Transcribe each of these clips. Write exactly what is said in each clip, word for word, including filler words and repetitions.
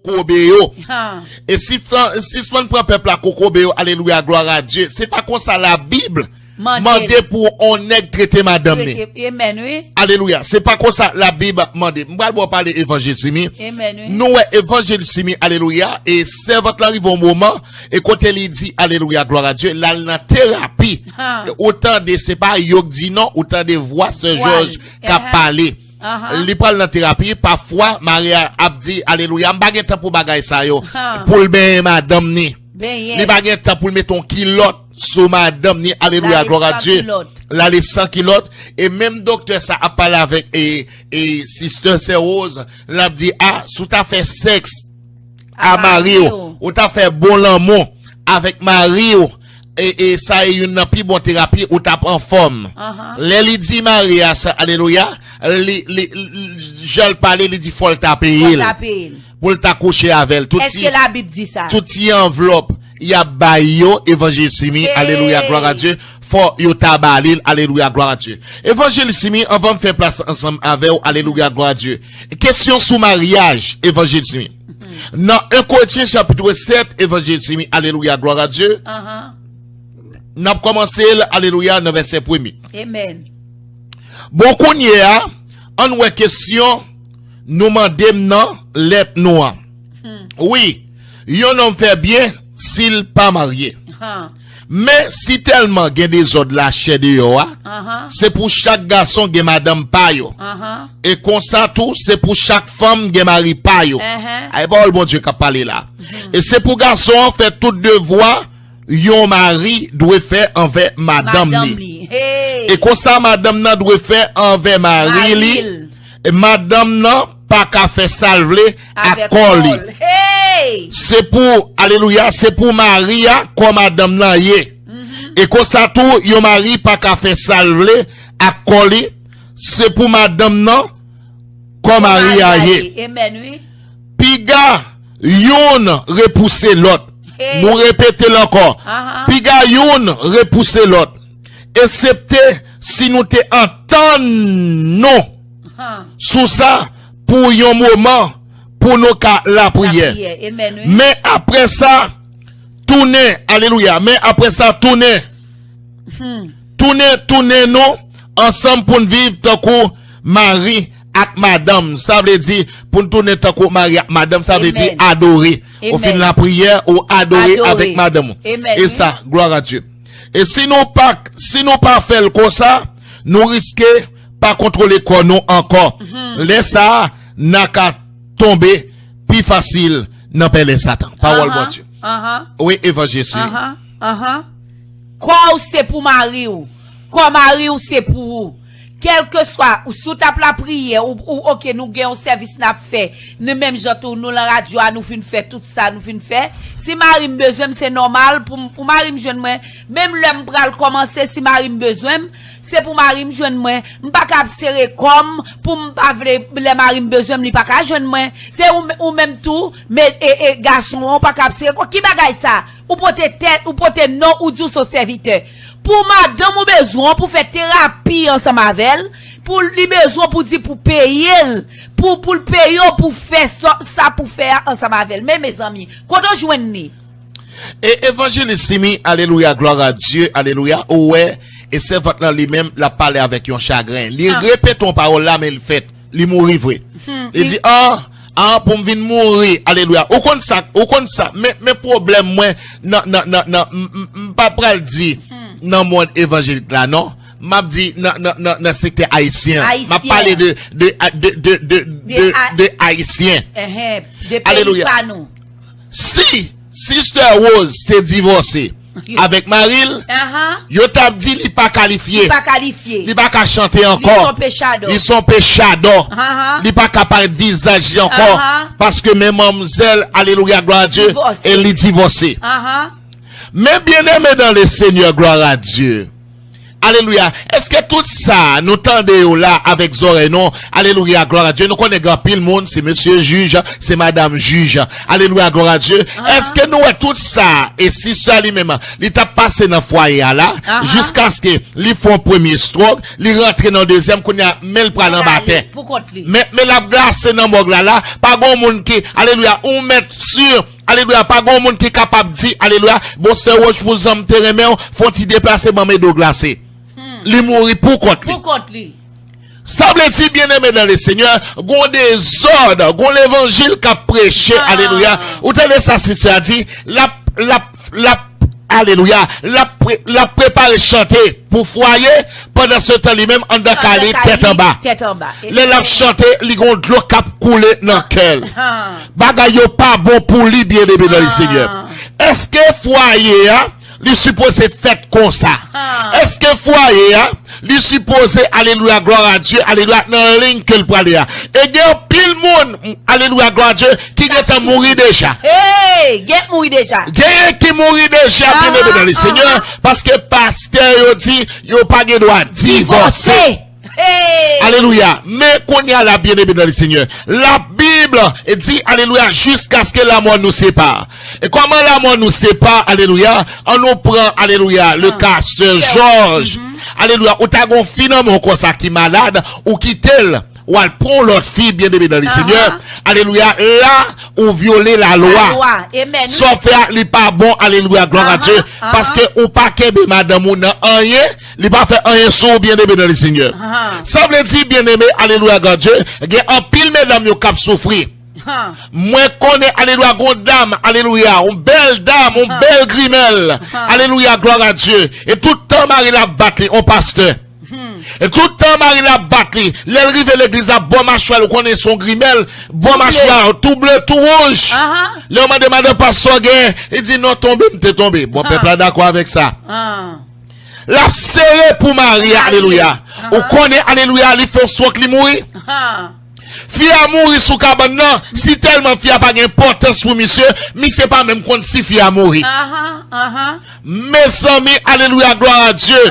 kokobe yo. E sispann, sispann pran pèp la kokobe yo, alelouya, glwa a Dye. Se pa konsa Labib mande pou on nèg trete madanm ni. Alelouya. Se pa konsa Labib mande. M pral ba w pale Evanjil Simi. Nou wè Evanjil Simi, alelouya, e sèvant lan rive yon moman, e kote li di, alelouya, glwa a Dye, l al nan terapi. Ou tande, se pa yo k di non, ou tande vwa sè Jòj k ap pale. Li pral nan terapi, pafwa, mari a ap di, alelouya, m pa gen tan pou bagay sa yo. Pou l benyen madanm ni. Li pa gen tan pou l mete yon kilòt sou madanm ni, alelouya, glwa a Dye. L ale san kilòt. E menm doktè sa ap pale avèk e, e Sister Sè Rose, l ap di, a, si w ta fè sèks a mari w, ou ta fè bon lanmou avèk mari w, e, e sa e youn nan pi bon terapi, ou t ap anfòm. Lè li di mari a sa, alelouya, li, li, li, jan l pale, li di fò l ta peye l pou l ta kouche avè l. Tout ti, tout ti anvlòp y ap bay yo, Evanjil Simi, alelouya, glwa a Dye, fò yo ta ba li l, alelouya, glwa a Dye. Evanjil Simi, anvan m fè plas ansanm avè w, alelouya, glwa a Dye. Kesyon sou maryaj, Evanjil Simi. Nan en Korentyen chapit sèt, Evanjil Simi, alelouya, glwa a Dye. N ap kòmanse l, alelouya, nan vèsè premye. Bon, kounye a, ann wè kesyon nou mande m nan lèt nou an. Wi, yon nonm fè byen si l pa marye. Men si tèlman gen dezòd lachè deyò a, se pou chak gason gen madanm pa yo. E konsa tou, se pou chak fanm gen mari pa yo. A, e pawòl Bondye k ap pale la. E se pou gason an fè tout devwa yon mari dwe fè anvè madanm li. E konsa madanm nan dwe fè anvè mari li. E madanm nan pa ka fè sa l vle ak kò li. Se pou, alelouya, se pou mari a kò madanm nan ye. E konsa tou, yon mari pa ka fè sa l vle ak kò li. Se pou madanm nan kò mari a ye. Piga youn repouse lòt. Nou repete l ankò. Piga youn repouse lòt. Eksepte si nou te antann nou sou sa pou yon moman pou nou ka lapriyè. Men apre sa, tounen, alelouya, men apre sa, tounen. Tounen, tounen nou ansanm pou n viv tankou mari ak madanm. Sa vle di, pou n tounen tankou mari ak madanm, sa vle di adore. Ou fin lapriyè, ou adore avèk madanm ou. E sa, glwa a Dye. E si nou pa, si nou pa fè l konsa, nou riske pa kontwole kò nou ankò. Lè sa a, n a ka tonbe pi fasil nan pèlen Satan. Pawòl Bondye. Wi, Evanjil Siri. Kò w se pou mari w. Kò mari w se pou ou. Kèlkeswa, ou, si w t ap lapriyè, ou, ou, oke, nou gen yon sèvis n ap fè. Nou menm jan tou, nou lan radyo a, nou fin fè tout sa nou fin fè. Si mari m bezwen m, se nòmal pou, pou mari m jwenn mwen. Menm lè m pral kòmanse, si mari m bezwen m, se pou mari m jwenn mwen. M pa ka ap sere kò m pou m pa vle, lè mari m bezwen m, li pa ka jwenn mwen. Se ou, ou menm tou, men, e, e, gason an, ou pa ka ap sere kò. Ki bagay sa? Ou pote tèt, ou pote non, ou di w se yon sèvitè. Pou madanm ou bezwen w pou fè terapi ansanm avè l, pou li bezwen w pou di pou peye l, pou, pou l peye w pou fè sa, sa pou fè a ansanm avè l. Men, mezanmi, kote w jwenn li? E evanjelis Simi, alelouya, glwa a Dye, alelouya, ou wè, e sèvant lan li menm, l ap pale avèk yon chagren. Li repete yon pawòl la, men l fèt, li mouri vre. Li di, an, an, pou m vin mouri, alelouya. Ou konn sa, ou konn sa, men, men pwoblèm mwen nan, nan, nan, nan, m, m, m pa pral di nan mond evanjelik la, non. M ap di nan, nan, nan, nan sektè ayisyen an. M ap pale de, de, de, de, de, de, de ayisyen. De peyi pa nou. Si Sister Rose te divòse avèk mari l, yo t ap di li pa kalifye. Li pa kalifye. Li pa ka chante ankò. Li se yon pechadò. Li se yon pechadò. Li pa ka parèt vizaj li ankò. Paske men manmzèl, alelouya, glwa a Dye, e li divòse. Men byeneme dan le Senyè, glwa a Dye. Alelouya. Èske tout sa nou tande yo la avèk zòrèy nou? Alelouya, glwa a Dye. Nou konnen gen anpil moun, se mesye jij, se madanm jij. Alelouya, glwa a Dye. Èske nou wè tout sa? E si sa li menm, li t ap pase nan fwaye a la, jiskaske li fè yon premye stròk, li rantre nan dezyèm, kounye a, men l pral anba tè. Pou kont li. Men, men l ap glase nan mòg la, la, pa gen moun ki, alelouya, ou mèt si, alelouya, pa gen moun ki kapab di, alelouya, bon, sè Roche, pou jan m te renmen w, fè yon ti deplase, ban m ede w glase. Li mouri pou kont li. Pou kont li. Sa vle di, byeneme nan le Senyè, gon dezòd, gon levanjil k ap preche, alelouya. Ou tande sa, sisè a di, l ap, l ap, l ap, alelouya, l ap pre-, l ap prepare chante pou fwaye, pandan se tan li menm, anndan kay li, tèt anba. Lè l ap chante, li gon dlo k ap koule nan kè l. Bagay yo pa bon pou li, byeneme nan le Senyè. Èske fwaye a, li sipoze fèt konsa? Èske fwaye a, li sipoze, alelouya, glwa a Dye, alelouya, nan liy ke l prale a? E gen anpil moun, alelouya, glwa a Dye, ki gentan mouri deja. Hey, gen mouri deja. Genyen ki mouri deja, byeneme nan le Senyè, paske pastè yo di yo pa gen dwa divòse. Hey! Alelouya. Men kounye a la, byeneme nan le Senyè, Labib di, alelouya, jiskaske lamò nou separe. E kòman lamò nou separe, alelouya? An nou pran, alelouya, le ka sè Jòj. Alelouya. Ou ta gon fi nan men w konsa ki malad, ou kite l, w al pran yon lòt fi, byeneme nan le Senyè. Alelouya. La, ou vyole lalwa. Lalwa. Amen. Sa w fè a, li pa bon, alelouya, glwa a Dye. Paske ou pa kenbe madanm ou nan anyen, li pa fè anyen sou ou, byeneme nan le Senyè. Sa vle di, byeneme, alelouya, glwa a Dye, gen anpil medam yo k ap soufri. Mwen konnen, alelouya, gon dam, alelouya, yon bèl dam, yon bèl grimèl, alelouya, glwa a Dye. E tout tan mari l ap bat li, yon pastè. E tout tan mari l ap bat li, lè l rive legliz la, bò machwa l, ou konnen se yon grimèl, bò machwa l tou ble, tou wouj. Lè yo mande madan pastè gen, li di, "Non, tonbe, m te tonbe." Bon, pèp la dakò avèk sa. L ap sere pou mari a, alelouya. Ou konnen, alelouya, li fè yon stròk, li mouri. Fi a mouri sou kabann nan, si tèlman fi a pa gen enpòtans pou misye, misye pa menm konn si fi a mouri. Mezanmi, alelouya, glwa a Dye.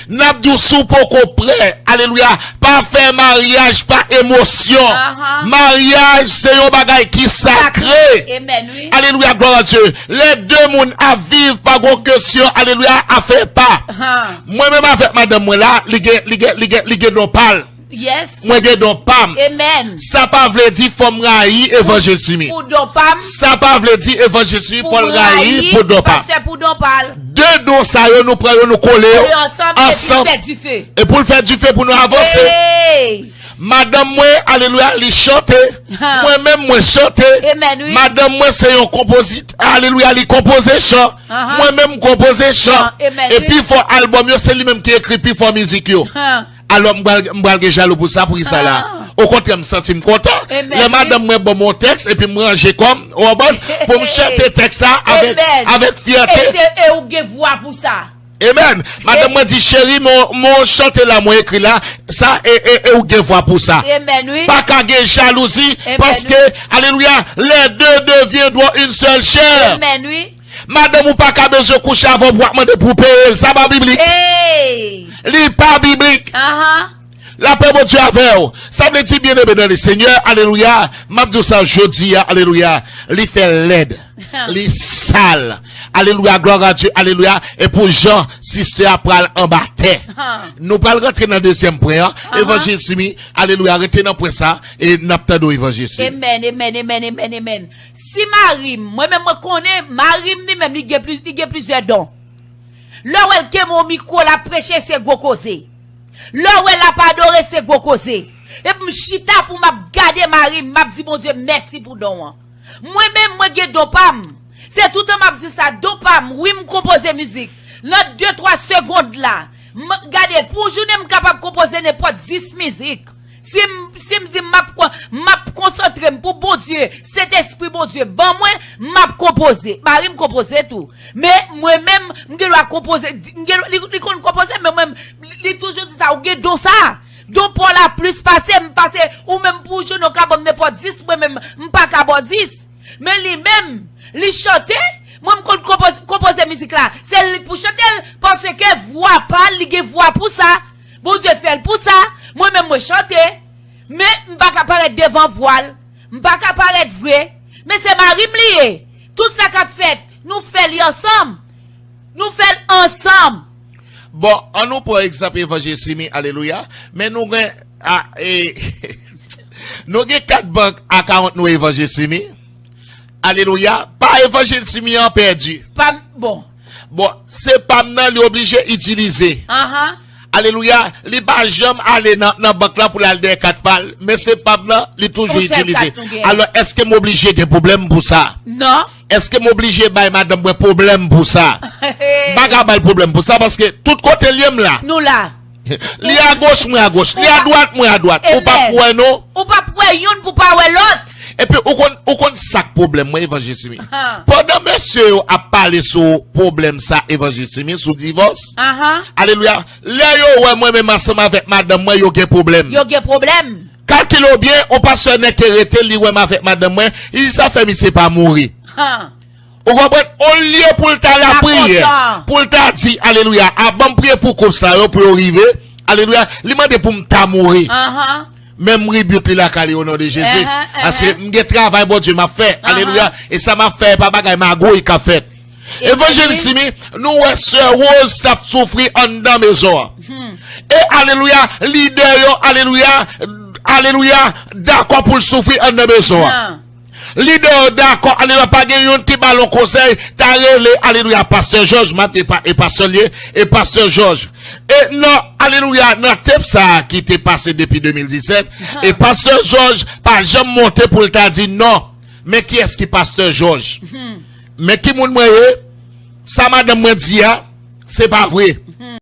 N ap di w, si w poko prè, alelouya, pa fè maryaj pa emosyon. Maryaj se yon bagay ki sakre. Alelouya, glwa a Dye. Lè de moun ap viv, pa gon kesyon, alelouya, afè pa. Mwen menm avèk madanm mwen la, li gen, li gen, li gen, li gen don pa l. Mwen gen don pa m. Sa pa vle di fò m rayi Evanjil Simi. Sa pa vle di Evanjil Simi fò l rayi pou don pa m. De don sa yo, nou pran yo, nou kole yo ansanm. E pou l fè dife pou nou avanse. Madanm mwen, alelouya, li chante. Mwen menm, mwen chante. Madanm mwen se yon konpozit-, alelouya, li konpoze chan. Mwen menm, m konpoze chan. E pi fò albòm yo, se li menm ki ekri pi fò mizik yo. Alò, m pral, m pral gen jalou pou sa, pou kisa la? Okontrè, m santi m kontan. Lè madanm mwen ban m yon tèks, epi m ranje kò m, ou konprann? Pou m chante tèks la avèk, avèk fyète. E se, e ou gen vwa pou sa. Amen. Madanm mwen di, "Cheri, mwen, mwen chante la, mwen ekri la, sa, e, e, e ou gen vwa pou sa." Pa ka gen jalouzi, paske, alelouya, les deux deviendront une seule chair. Madanm ou pa ka bezwen kouche avè w pou w ap mande pou w peye l. Sa pa biblik. Li pa biblik. Lapè Bondye avè w. Sa vle di, byeneme nan le Senyè, alelouya. M ap di w sa jodi a, alelouya. Li fè lèd. Li sal. Alelouya, glwa a Dye, alelouya. E pou jan sistè a pral anba tè. Nou pral rantre nan dezyèm pwen an. Evanjil Simi, alelouya, rete nan pwen sa. E n ap tande w, Evanjil Simi. Amen, amen, amen, amen, amen. Si mari m, mwen menm mwen konnen, mari m li menm li gen plis, li gen plizyè don. Lè w wè l kenbe yon mikwo, l ap preche, se gwo koze. Lè w wè l ap adore, se gwo koze. Epi m chita pou m ap gade mari m, m ap di Bondye mèsi pou don an. Mwen menm, mwen gen don pa m. Se toutan m ap di sa, don pa m, wi, m konpoze mizik. Nan de, twa segond la, m, gade, pou jounen m kapab konpoze nenpòt dis mizik. Si m, si m di m ap, m ap konsantre m pou Bondye, Sentespri Bondye ban mwen, m ap konpoze. Mari m konpoze tou. Men mwen menm, m gen dwa konpoze, m gen, li, li konn konpoze, men mwen, li, li toujou di sa, ou gen don sa. Don pa w la plis pase m, pase ou menm pou jounen w ka ban m nenpòt dis, mwen menm, m pa ka ba w dis. Men li menm, li chante, Mwen, m konn konpoze, konpoze mizik la. Se li k pou chante l, paske vwa pa l, li gen vwa pou sa. Bondye fè l pou sa. Mwen menm, mwen chante. Men, m pa ka parèt devan vwa l. M pa ka parèt vre. Men se mari m li ye. Tout sa k ap fèt, nou fè li ansanm. Nou fè l ansanm. Bon, an nou pran egzanp Evanjil Simi, alelouya. Men nou gen, a, e, nou gen kat bank akawont nou Evanjil Simi. Alelouya. Pa Evanjil Simi an pèdi. Pa m, bon. Bon, se pa m nan li oblije itilize. Anhan. Alelouya. Li pa janm ale nan, nan bank la pou l al dèyè kat pa l. Men se pa m nan, li toujou Yon sèl itilize. Kat nou gen. Alò, èske m oblije gen pwoblèm pou sa? Non. Èske m oblije bay madanm mwen pwoblèm pou sa? M pa ka ba l pwoblèm pou sa paske tout kote l ye m la. Nou la. Li agoch, mwen agoch. Li adwat, mwen adwat. Ou p ap Amen. Wè non? Ou p ap wè youn pou pa wè lòt. Epi ou konn, ou konn sa k pwoblèm mwen, Evanjil Simi. Ha. Pandan mesye yo ap pale sou pwoblèm sa, Evanjil Simi, sou divòs. Anhan. Alelouya. Lè yo wè mwen menm ansanm avèk madanm mwen, yo gen pwoblèm. Yo gen pwoblèm. Kalkile w byen, yon pastè nèk ke rete, li wè m avèk madanm mwen, li di sa fè misye pa mouri. Ha. Ou konprann? Olye pou l ta lapriyè, pou l ta di, alelouya, avan m priye pou koup sa yo, pou yo rive, alelouya, li mande pou m ta mouri. Anhan. Men m rebuke li lakay li o non de Jezi. Ahan, ahan. Paske m gen travay Bondye m ap fè. Ahan. Alelouya. E sa m ap fè, e pa bagay magouy k ap fèt. Evanjil Simi, nou wè sè Rose t ap soufri anndan mezon an. E alelouya, lidè yo, alelouya, alelouya, dakò pou l soufri anndan mezon an. Nan. Lidè yo dakò, alelouya, pa gen youn ki ba l yon konsèy, ta rele, alelouya, pastè Jòj, Matye pa, e pastè l ye, e pastè Jòj. E nan, alelouya, nan tep sa a ki te pase depi de mil disèt, e pastè Jòj pa janm monte pou l ta di non. Men kiyès ki pastè Jòj? Men ki moun mwen ye? Sa madanm mwen di a, se pa vre.